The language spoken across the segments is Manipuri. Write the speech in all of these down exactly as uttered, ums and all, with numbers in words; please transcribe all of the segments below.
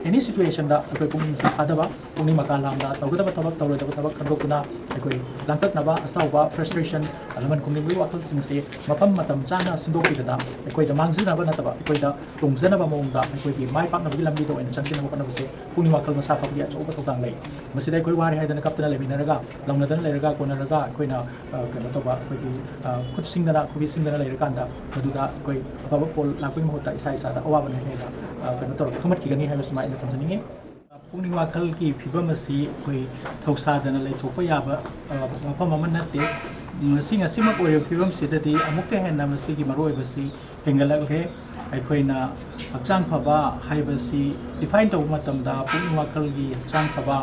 Any situationꯗ ꯑꯩꯈꯣꯏ ꯄꯨꯛꯅꯤꯡꯁꯦ ꯐꯥꯗꯕ, ꯄꯨꯛꯅꯤꯡ ꯃꯀꯥ ꯂꯥꯝꯅ ꯇꯧꯒꯗꯕ ꯊꯕꯛ ꯇꯧꯔꯣꯏꯗꯕ ꯊꯕꯛ ꯈꯟꯗꯣꯛꯇꯨꯅ ꯑꯩꯈꯣꯏ ꯂꯥꯡꯇꯛꯅꯕ, ꯑꯁꯥꯎꯕ, frustration, ꯂꯃꯟ ꯈꯨꯝꯅꯤꯡꯕꯒꯤ ꯋꯥꯈꯜꯁꯤꯡꯁꯦ ꯃꯐꯝ ꯃꯇꯝ ꯆꯥꯅ ꯁꯤꯟꯗꯣꯛꯄꯤꯗꯅ ꯑꯩꯈꯣꯏꯗ ꯃꯥꯡꯖꯅꯕ ꯅꯠꯇꯕ ꯑꯩꯈꯣꯏꯗ ꯇꯣꯡꯖꯅꯕ ꯃꯑꯣꯡꯗ ꯑꯩꯈꯣꯏꯒꯤ ꯃꯥꯏ ꯄꯥꯛꯅꯕꯒꯤ ꯂꯝꯕꯤꯗ ꯑꯣꯏꯅ ꯆꯪꯁꯤꯟꯅꯕ ꯍꯣꯠꯅꯕꯁꯦ ꯄꯨꯛꯅꯤꯡ ꯋꯥꯈꯜ ꯃꯁꯥ ꯐꯕꯒꯤ ꯑꯆꯧꯕ ꯊꯧꯗꯥꯡ ꯂꯩ꯫ ꯃꯁꯤꯗ ꯑꯩꯈꯣꯏ ꯋꯥꯔꯦ ꯍꯥꯏꯗꯅ ꯀꯞꯇꯅ ꯂꯩꯃꯤꯟꯅꯔꯒ, ꯂꯥꯎꯅꯗꯅ ꯂꯩꯔꯒ, ꯀꯣꯟꯅꯔꯒ ꯑꯩꯈꯣꯏꯅ, ꯑ, ꯀꯩꯅꯣ ꯇꯧꯕ, ꯑꯩꯈꯣꯏꯒꯤ, ꯑ, ꯈꯨꯠ ꯁꯤꯡꯗꯅ, ꯈꯨꯕꯤ ꯁꯤꯡꯗꯅ ꯂꯩꯔꯀꯥꯟꯗ ꯃꯗꯨꯗ ꯑꯩꯈꯣꯏ ꯑꯐꯕ ꯄꯣꯠ ꯂꯥꯛꯄꯒꯤ ꯃꯍꯨꯠꯇ ꯏꯁꯥ ꯏꯁꯥꯗ ꯑꯋꯥꯕꯅ ꯍꯦꯟꯅ, ꯑ, ꯀꯩꯅꯣ ꯇꯧꯔꯒ ꯊꯨꯝꯍꯠꯈꯤꯒꯅꯤ ꯍꯥꯏꯕꯁꯤꯃ ꯑꯩꯅ ꯊꯝꯖꯅꯤꯡꯉꯤ꯫ ꯄꯨꯛꯅꯤꯡ ꯋꯥꯈꯜꯒꯤ ꯐꯤꯕꯝ ꯑꯁꯤ ꯑꯩꯈꯣꯏ ꯊꯧꯁꯥꯗꯅ ꯂꯩꯊꯣꯛꯄ ꯌꯥꯕ, ꯑ, ꯋꯥꯐꯝ ꯑꯃ ꯅꯠꯇꯦ꯫ ꯉꯁꯤ, ꯉꯁꯤꯃꯛ ꯑꯣꯏꯔꯤꯕ ꯐꯤꯕꯝꯁꯤꯗꯗꯤ ꯑꯃꯨꯛꯀ ꯍꯦꯟꯅ ꯃꯁꯤꯒꯤ ꯃꯔꯨꯑꯣꯏꯕꯁꯤ ꯍꯦꯟꯒꯠꯂꯛꯂꯦ꯫ ꯑꯩꯈꯣꯏꯅ ꯍꯛꯆꯥꯡ ꯐꯕ ꯍꯥꯏꯕꯁꯤ define ꯇꯧꯕ ꯃꯇꯝꯗ ꯄꯨꯛꯅꯤꯡ ꯋꯥꯈꯜꯒꯤ ꯍꯛꯆꯥꯡ ꯐꯕ,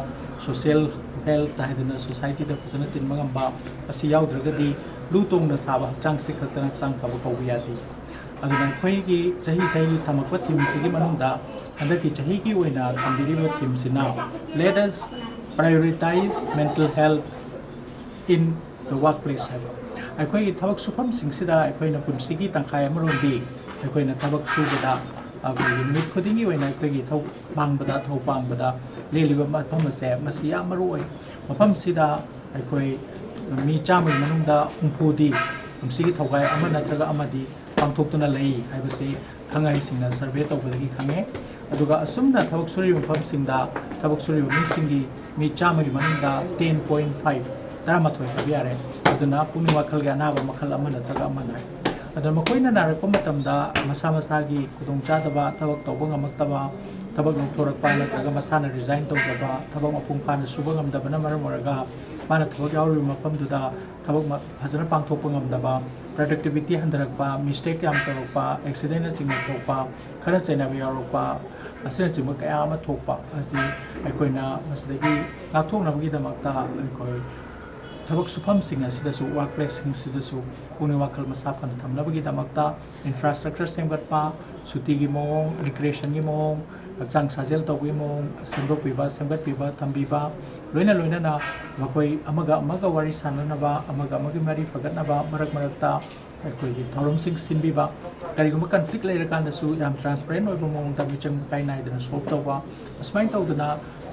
social health ꯍꯥꯏꯗꯅ societyꯗ ꯐꯖꯅ ꯇꯤꯟꯕ ꯉꯝꯕ, ꯑꯁꯤ ꯌꯥꯎꯗ꯭ꯔꯒꯗꯤ ꯂꯨ ꯇꯣꯡꯅ ꯁꯥꯕ ꯍꯛꯆꯥꯡꯁꯤ ꯈꯛꯇꯅ ꯍꯛꯆꯥꯡ ꯐꯕ ꯀꯧꯕ ꯌꯥꯗꯦ꯫ ꯑꯗꯨꯅ ꯑꯩꯈꯣꯏꯒꯤ ꯆꯍꯤ ꯆꯍꯤꯒꯤ ꯊꯝꯃꯛꯄ themeꯁꯤꯒꯤ ꯃꯅꯨꯡꯗ ꯍꯟꯗꯛꯀꯤ ꯆꯍꯤꯒꯤ ꯑꯣꯏꯅ ꯊꯝꯕꯤꯔꯤꯕ themeꯁꯤꯅ Let us prioritize mental health in the workplace ꯍꯥꯏꯕ꯫ ꯑꯩꯈꯣꯏꯒꯤ ꯊꯕꯛ ꯁꯨꯐꯝꯁꯤꯡꯁꯤꯗ ꯑꯩꯈꯣꯏꯅ ꯄꯨꯟꯁꯤꯒꯤ ꯇꯪꯈꯥꯏ ꯑꯃꯔꯣꯝꯗꯤ ꯑꯩꯈꯣꯏꯅ ꯊꯕꯛ ꯁꯨꯕꯗ, ꯑꯩꯈꯣꯏꯒꯤ ꯅꯨꯃꯤꯠ ꯈꯨꯗꯤꯡꯒꯤ ꯑꯣꯏꯅ ꯑꯩꯈꯣꯏꯒꯤ ꯊꯧ ꯄꯥꯡꯕꯗ, ꯊꯧ ꯄꯥꯡꯕꯗ ꯂꯦꯜꯂꯤꯕ ꯃꯐꯝ ꯑꯁꯦ, ꯃꯁꯤ ꯌꯥꯝ ꯃꯔꯨ ꯑꯣꯏ꯫ ꯃꯐꯝꯁꯤꯗ ꯑꯩꯈꯣꯏ ꯃꯤ ꯆꯥꯝꯃꯒꯤ ꯃꯅꯨꯡꯗ ꯍꯨꯝꯐꯨꯗꯤ ꯄꯨꯟꯁꯤꯒꯤ ꯊꯧꯒꯥꯏ ꯑꯃ ꯅꯠꯇ꯭ꯔꯒ ꯑꯃꯗꯤ ꯄꯥꯡꯊꯣꯛꯇꯨꯅ ꯂꯩ ꯍꯥꯏꯕꯁꯤ ꯈꯪꯍꯩꯁꯤꯡꯅ survey ꯇꯧꯕꯗꯒꯤ ꯈꯪꯉꯦ꯫ ꯑꯗꯨꯒ ꯑꯁꯨꯝꯅ ꯊꯕꯛ ꯁꯨꯔꯤꯕ ꯃꯐꯝꯁꯤꯡꯗ ꯊꯕꯛ ꯁꯨꯔꯤꯕ ꯃꯤꯁꯤꯡꯒꯤ ꯃꯤ ꯆꯥꯝꯃꯒꯤ ꯃꯅꯨꯡꯗ ten point five, ꯇꯔꯥꯃꯥꯊꯣꯏ ꯍꯥꯏꯕ ꯌꯥꯔꯦ, ꯑꯗꯨꯅ ꯄꯨꯛꯅꯤꯡ ꯋꯥꯈꯜꯒꯤ ꯑꯅꯥꯕ ꯃꯈꯜ ꯑꯃ ꯅꯠꯇ꯭ꯔꯒ ꯑꯃ ꯅꯥꯏ꯫ ꯑꯗꯨꯅ ꯃꯈꯣꯏꯅ ꯅꯥꯔꯛꯄ ꯃꯇꯝꯗ ꯃꯁꯥ ꯃꯁꯥꯒꯤ ꯈꯨꯗꯣꯡꯆꯥꯗꯕ, ꯊꯕꯛ ꯇꯧꯕ ꯉꯝꯃꯛꯇꯕ, ꯊꯕꯛ ꯂꯧꯊꯣꯔꯛꯄ ꯅꯠꯇ꯭ꯔꯒ ꯃꯁꯥꯅ resign ꯇꯧꯖꯕ, ꯊꯕꯛ ꯃꯄꯨꯡ ꯐꯥꯅ ꯁꯨꯕ ꯉꯝꯗꯕꯅ ꯃꯔꯝ ꯑꯣꯏꯔꯒ ꯃꯥꯅ ꯊꯕꯛ ꯌꯥꯎꯔꯤꯕ ꯃꯐꯝꯗꯨꯗ ꯊꯕꯛ ꯃ-, ꯐꯖꯅ ꯄꯥꯡꯊꯣꯛꯄ ꯉꯝꯗꯕ, productivity ꯍꯟꯊꯔꯛꯄ, mistake ꯌꯥꯝ ꯇꯧꯔꯛꯄ, accidentꯅꯆꯤꯡꯕ ꯊꯣꯛꯄ, ꯈꯠꯅ ꯆꯩꯅꯕ ꯌꯥꯎꯔꯛꯄ, ꯑꯁꯤꯅꯆꯤꯡꯕ ꯀꯌꯥ ꯑꯃ ꯊꯣꯛꯄ ꯑꯁꯤ ꯑꯩꯈꯣꯏꯅ ꯃꯁꯤꯗꯒꯤ ꯉꯥꯛꯊꯣꯛꯅꯕꯒꯤꯗꯃꯛꯇ ꯑꯩꯈꯣꯏ ꯊꯕꯛ ꯁꯨꯐꯝꯁꯤꯡ ꯑꯁꯤꯗꯁꯨ, workplaceꯁꯤꯡ ꯑꯁꯤꯗꯁꯨ ꯄꯨꯛꯅꯤꯡ ꯋꯥꯈꯜ ꯃꯁꯥ ꯐꯅ ꯊꯝꯅꯕꯒꯤꯗꯃꯛꯇ infrastructure ꯁꯦꯝꯒꯠꯄ, ꯁꯨꯇꯤꯒꯤ ꯃꯑꯣꯡ, ꯔꯤꯀ꯭ꯔꯤꯌꯦꯁꯟꯒꯤ ꯃꯑꯣꯡ, ꯍꯛꯆꯥꯡ ꯁꯥꯖꯦꯜ ꯇꯧꯕꯒꯤ ꯃꯑꯣꯡ, ꯁꯦꯝꯗꯣꯛꯄꯤꯕ, ꯁꯦꯝꯒꯠꯄꯤꯕ, ꯊꯝꯕꯤꯕ, ꯂꯣꯏꯅ ꯂꯣꯏꯅꯅ ꯃꯈꯣꯏ ꯑꯃꯒ ꯑꯃꯒ ꯋꯥꯔꯤ ꯁꯥꯟꯅꯅꯕ, ꯑꯃꯒ ꯑꯃꯒꯤ ꯃꯔꯤ ꯐꯒꯠꯅꯕ, ꯃꯔꯛ ꯃꯔꯛꯇ ꯑꯩꯈꯣꯏꯒꯤ ꯊꯧꯔꯝꯁꯤꯡ ꯁꯤꯟꯕꯤꯕ, ꯀꯔꯤꯒꯨꯝꯕ ꯀꯟꯐ꯭ꯂꯤꯛ ꯂꯩꯔꯀꯥꯟꯗꯁꯨ ꯌꯥꯝ ꯇ꯭ꯔꯥꯟꯁꯄꯦꯔꯦꯟ ꯑꯣꯏꯕ ꯃꯑꯣꯡꯗ ꯃꯤꯆꯪ ꯃꯤꯈꯥꯏ ꯅꯥꯏꯗꯅ ꯁꯣꯜꯕ ꯇꯧꯕ, ꯑꯁꯨꯃꯥꯏꯅ ꯇꯧꯗꯅ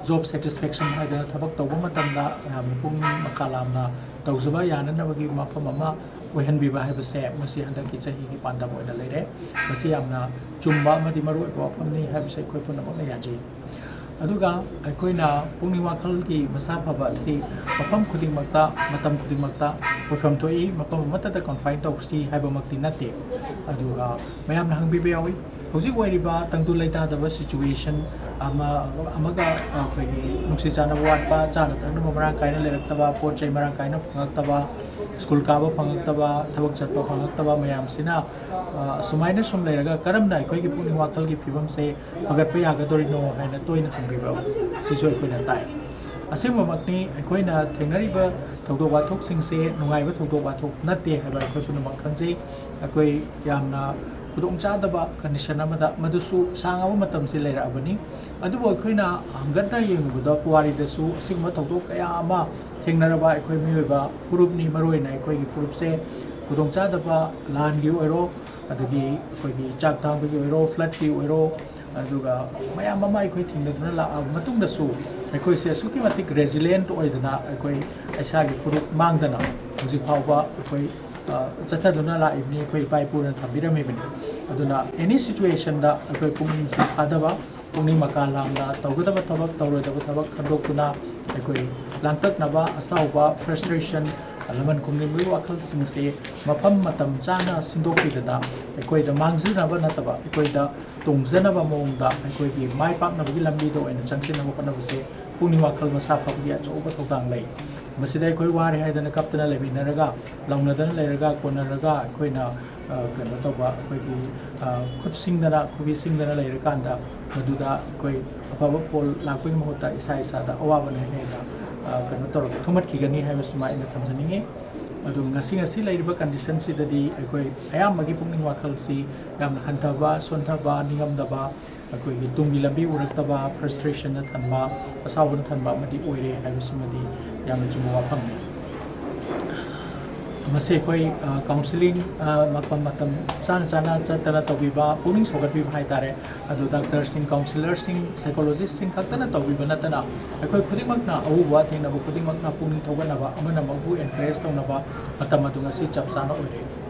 ꯖꯣꯕ ꯁꯦꯇꯤꯁꯐꯦꯛꯁꯟ ꯍꯥꯏꯗꯅ ꯊꯕꯛ ꯇꯧꯕ ꯃꯇꯝꯗ ꯌꯥꯝꯅ ꯄꯨꯛꯅꯤꯡ ꯃꯀꯥ ꯂꯥꯝꯅ ꯇꯧꯖꯕ ꯌꯥꯅꯅꯕꯒꯤ ꯃꯐꯝ ꯑꯃ ꯑꯣꯏꯍꯟꯕꯤꯕ ꯍꯥꯏꯕꯁꯦ ꯃꯁꯤ ꯍꯟꯗꯛꯀꯤ ꯆꯍꯤꯒꯤ ꯄꯥꯟꯗꯝ ꯑꯣꯏꯅ ꯂꯩꯔꯦ꯫ ꯃꯁꯤ ꯌꯥꯝꯅ ꯆꯨꯝꯕ ꯑꯃꯗꯤ ꯃꯔꯨꯑꯣꯏꯕ ꯋꯥꯐꯝꯅꯤ ꯍꯥꯏꯕꯁꯦ ꯑꯩꯈꯣꯏ ꯄꯨꯝꯅꯃꯛꯅ ꯌꯥꯖꯩ꯫ ꯑꯗꯨꯒ ꯑꯩꯈꯣꯏꯅ ꯄꯨꯛꯅꯤꯡ ꯋꯥꯈꯜꯒꯤ ꯃꯁꯥ ꯐꯕ ꯑꯁꯤ ꯃꯐꯝ ꯈꯨꯗꯤꯡꯃꯛꯇ, ꯃꯇꯝ ꯈꯨꯗꯤꯡꯃꯛꯇ ꯑꯣꯏꯐꯝ ꯊꯣꯛꯏ, ꯃꯐꯝ ꯑꯃꯠꯇꯗ ꯀꯟꯐꯥꯏꯟ ꯇꯧꯁꯤ ꯍꯥꯏꯕꯃꯛꯇꯤ ꯅꯠꯇꯦ꯫ ꯑꯗꯨꯒ ꯃꯌꯥꯝꯅ ꯍꯪꯕꯤꯕ ꯌꯥꯎꯏ, ꯍꯧꯖꯤꯛ ꯑꯣꯏꯔꯤꯕ ꯇꯪꯗꯨ ꯂꯩꯇꯥꯗꯕ ꯁꯤꯆꯨꯋꯦꯁꯟ ꯑꯃ, ꯑꯃꯒ ꯑꯩꯈꯣꯏꯒꯤ ꯅꯨꯡꯁꯤ ꯆꯥꯟꯅꯕ ꯋꯥꯠꯄ, ꯆꯥꯅ ꯊꯛꯅꯕ ꯃꯔꯥꯡ ꯀꯥꯏꯅ ꯂꯩꯔꯛꯇꯕ, ꯄꯣꯠ ꯆꯩ ꯃꯔꯥꯡ ꯀꯥꯏꯅ ꯐꯪꯉꯛꯇꯕ, ꯁ꯭ꯀꯨꯜ ꯀꯥꯕ ꯐꯪꯉꯛꯇꯕ, ꯊꯕꯛ ꯆꯠꯄ ꯐꯪꯉꯛꯇꯕ ꯃꯌꯥꯝꯁꯤꯅ, ꯑ, ꯑꯁꯨꯃꯥꯏꯅ ꯁꯨꯝ ꯂꯩꯔꯒ ꯀꯔꯝꯅ ꯑꯩꯈꯣꯏꯒꯤ ꯄꯨꯛꯅꯤꯡ ꯋꯥꯈꯜꯒꯤ ꯐꯤꯕꯝꯁꯦ ꯐꯒꯠꯄ ꯌꯥꯒꯗꯧꯔꯤꯅꯣ ꯍꯥꯏꯅ ꯇꯣꯏꯅ ꯍꯪꯕꯤꯕ ꯁꯤꯁꯨ ꯑꯩꯈꯣꯏꯅ ꯇꯥꯏ꯫ ꯑꯁꯦꯡꯕꯃꯛꯅꯤ, ꯑꯩꯈꯣꯏꯅ ꯊꯦꯡꯅꯔꯤꯕ ꯊꯧꯗꯣꯛ ꯋꯥꯊꯣꯛꯁꯤꯡꯁꯦ ꯅꯨꯡꯉꯥꯏꯕ ꯊꯧꯗꯣꯛ ꯋꯥꯊꯣꯛ ꯅꯠꯇꯦ ꯍꯥꯏꯕ ꯑꯩꯈꯣꯏ ꯄꯨꯝꯅꯃꯛ ꯈꯪꯖꯩ꯫ ꯑꯩꯈꯣꯏ ꯌꯥꯝꯅ ꯈꯨꯗꯣꯡꯆꯥꯗꯕ ꯀꯟꯗꯤꯁꯟ ꯑꯃꯗ, ꯃꯗꯨꯁꯨ ꯁꯥꯡꯉꯕ ꯃꯇꯝꯁꯤ ꯂꯩꯔꯛꯑꯕꯅꯤ꯫ ꯑꯗꯨꯕꯨ ꯑꯩꯈꯣꯏꯅ ꯍꯪꯒꯠꯅ ꯌꯦꯡꯂꯨꯕꯗ ꯄꯨꯋꯥꯔꯤꯗꯁꯨ ꯑꯁꯤꯒꯨꯝꯕ ꯊꯧꯗꯣꯛ ꯀꯌꯥ ꯑꯃ ꯊꯦꯡꯅꯔꯕ ꯑꯩꯈꯣꯏ ꯃꯤꯑꯣꯏꯕ ꯐꯨꯔꯨꯞꯅꯤ꯫ ꯃꯔꯨꯑꯣꯏꯅ ꯑꯩꯈꯣꯏꯒꯤ ꯐꯨꯔꯨꯞꯁꯦ ꯈꯨꯗꯣꯡꯆꯥꯗꯕ ꯂꯥꯟꯒꯤ ꯑꯣꯏꯔꯣ, ꯑꯗꯒꯤ ꯑꯩꯈꯣꯏꯒꯤ ꯆꯥꯛ ꯊꯥꯡꯕꯒꯤ ꯑꯣꯏꯔꯣ, ꯐ꯭ꯂꯠꯀꯤ ꯑꯣꯏꯔꯣ, ꯑꯗꯨꯒ ꯃꯌꯥꯝ ꯑꯃ ꯑꯩꯈꯣꯏ ꯊꯦꯡꯅꯗꯨꯅ ꯂꯥꯛꯑꯕ ꯃꯇꯨꯡꯗꯁꯨ ꯑꯩꯈꯣꯏꯁꯦ ꯑꯁꯨꯛꯀꯤ ꯃꯇꯤꯛ ꯔꯦꯖꯤꯂꯤꯌꯦꯟꯠ ꯑꯣꯏꯗꯅ ꯑꯩꯈꯣꯏ ꯏꯁꯥꯒꯤ ꯐꯨꯔꯨꯞ ꯃꯥꯡꯗꯅ ꯍꯧꯖꯤꯛ ꯐꯥꯎꯕ ꯑꯩꯈꯣꯏ, ꯑ, ꯆꯠꯊꯗꯨꯅ ꯂꯥꯛꯏꯕꯅꯤ, ꯑꯩꯈꯣꯏ ꯏꯄꯥ ꯏꯄꯨꯅ ꯊꯝꯕꯤꯔꯝꯃꯤꯕꯅꯤ꯫ ꯑꯗꯨꯅ ꯑꯦꯅꯤ ꯁꯤꯆꯨꯋꯦꯁꯟꯗ ꯑꯩꯈꯣꯏ ꯄꯨꯛꯅꯤꯡꯁꯤ ꯊꯥꯗꯕ, ꯄꯨꯛꯅꯤꯡ ꯃꯀꯥ ꯂꯥꯝꯅ ꯇꯧꯒꯗꯕ ꯊꯕꯛ, ꯇꯧꯔꯣꯏꯗꯕ ꯊꯕꯛ ꯈꯟꯗꯣꯛꯇꯨꯅ ꯑꯩꯈꯣꯏ ꯂꯥꯡꯇꯛꯅꯕ, ꯑꯁꯥꯎꯕ, ꯐ꯭ꯔꯁꯇ꯭ꯔꯦꯁꯟ, ꯂꯃꯟ ꯈꯨꯝꯅꯤꯡꯕꯒꯤ ꯋꯥꯈꯜꯁꯤꯡꯁꯦ ꯃꯐꯝ ꯃꯇꯝ ꯆꯥꯅ ꯁꯤꯟꯗꯣꯛꯄꯤꯗꯅ ꯑꯩꯈꯣꯏꯗ ꯃꯥꯡꯖꯅꯕ ꯅꯠꯇꯕ ꯑꯩꯈꯣꯏꯗ ꯇꯣꯡꯖꯅꯕ ꯃꯑꯣꯡꯗ ꯑꯩꯈꯣꯏꯒꯤ ꯃꯥꯏ ꯄꯥꯛꯅꯕꯒꯤ ꯂꯝꯕꯤꯗ ꯑꯣꯏꯅ ꯆꯪꯁꯤꯟꯅꯕ ꯍꯣꯠꯅꯕꯁꯦ ꯄꯨꯛꯅꯤꯡ ꯋꯥꯈꯜ ꯃꯁꯥ ꯐꯕꯒꯤ ꯑꯆꯧꯕ ꯊꯧꯗꯥꯡ ꯂꯩ꯫ ꯃꯁꯤꯗ ꯑꯩꯈꯣꯏ ꯋꯥꯔꯦ ꯍꯥꯏꯗꯅ ꯀꯞꯇꯅ ꯂꯩꯃꯤꯟꯅꯔꯒ, ꯂꯥꯎꯅꯗꯅ ꯂꯩꯔꯒ, ꯀꯣꯟꯅꯔꯒ ꯑꯩꯈꯣꯏꯅ, ꯑ, ꯀꯩꯅꯣ ꯇꯧꯕ, ꯑꯩꯈꯣꯏꯒꯤ, ꯑ, ꯈꯨꯠ ꯁꯤꯡꯗꯅ, ꯈꯨꯕꯤ ꯁꯤꯡꯗꯅ ꯂꯩꯔꯀꯥꯟꯗ ꯃꯗꯨꯗ ꯑꯩꯈꯣꯏ ꯑꯐꯕ ꯐꯣꯜ ꯂꯥꯛꯄꯒꯤ ꯃꯍꯨꯠꯇ ꯏꯁꯥ ꯏꯁꯥꯗ ꯑꯋꯥꯕꯅ ꯍꯦꯟꯅ, ꯑ, ꯀꯩꯅꯣ ꯇꯧꯔꯒ ꯊꯨꯝꯍꯠꯈꯤꯒꯅꯤ ꯍꯥꯏꯕꯁꯤꯃ ꯑꯩꯅ ꯊꯝꯖꯅꯤꯡꯉꯤ꯫ ꯑꯗꯨ ꯉꯁꯤ ꯉꯁꯤ ꯂꯩꯔꯤꯕ ꯀꯟꯗꯤꯁꯟꯁꯤꯗꯗꯤ ꯑꯩꯈꯣꯏ ꯑꯌꯥꯝꯕꯒꯤ ꯄꯨꯛꯅꯤꯡ ꯋꯥꯈꯜꯁꯤ ꯌꯥꯝꯅ ꯍꯟꯊꯕ, ꯁꯣꯟꯊꯕ, ꯅꯤꯡꯉꯝꯗꯕ, ꯑꯩꯈꯣꯏꯒꯤ ꯇꯨꯡꯒꯤ ꯂꯝꯕꯤ ꯎꯔꯛꯇꯕ, ꯐ꯭ꯔꯁꯇ꯭ꯔꯦꯁꯟꯅ ꯊꯟꯕ, ꯑꯁꯥꯎꯕꯅ ꯊꯟꯕ ꯑꯃꯗꯤ ꯑꯣꯏꯔꯦ ꯍꯥꯏꯕꯁꯤꯃꯗꯤ ꯌꯥꯝꯅ ꯆꯨꯝꯕ ꯋꯥꯐꯝꯅꯤ꯫ ꯃꯁꯤ ꯑꯩꯈꯣꯏ, ꯑ, ꯀꯥꯎꯟꯁꯤꯂꯤꯡ, ꯑ, ꯃꯇꯝ ꯃꯇꯝ ꯆꯥꯅ ꯆꯥꯅ ꯆꯠꯇꯅ ꯇꯧꯕꯤꯕ, ꯄꯨꯛꯅꯤꯡ ꯁꯧꯒꯠꯄꯤꯕ ꯍꯥꯏꯇꯥꯔꯦ꯫ ꯑꯗꯨ ꯗꯥꯛꯇꯔꯁꯤꯡ, ꯀꯥꯎꯟꯁꯤꯂꯔꯁꯤꯡ, ꯁꯥꯏꯀꯣꯂꯣꯖꯤꯁꯁꯤꯡ ꯈꯛꯇꯅ ꯇꯧꯕꯤꯕ ꯅꯠꯇꯅ ꯑꯩꯈꯣꯏ ꯈꯨꯗꯤꯡꯃꯛꯅ ꯑꯎꯕ ꯊꯦꯡꯅꯕ ꯈꯨꯗꯤꯡꯃꯛꯅ ꯄꯨꯛꯅꯤꯡ ꯊꯧꯒꯠꯅꯕ, ꯑꯃꯅ ꯑꯃꯕꯨ ꯑꯦꯟꯀꯔꯦꯖ ꯇꯧꯅꯕ ꯃꯇꯝ ꯑꯗꯨ ꯉꯁꯤ ꯆꯞ ꯆꯥꯅ ꯑꯣꯏꯔꯦ꯫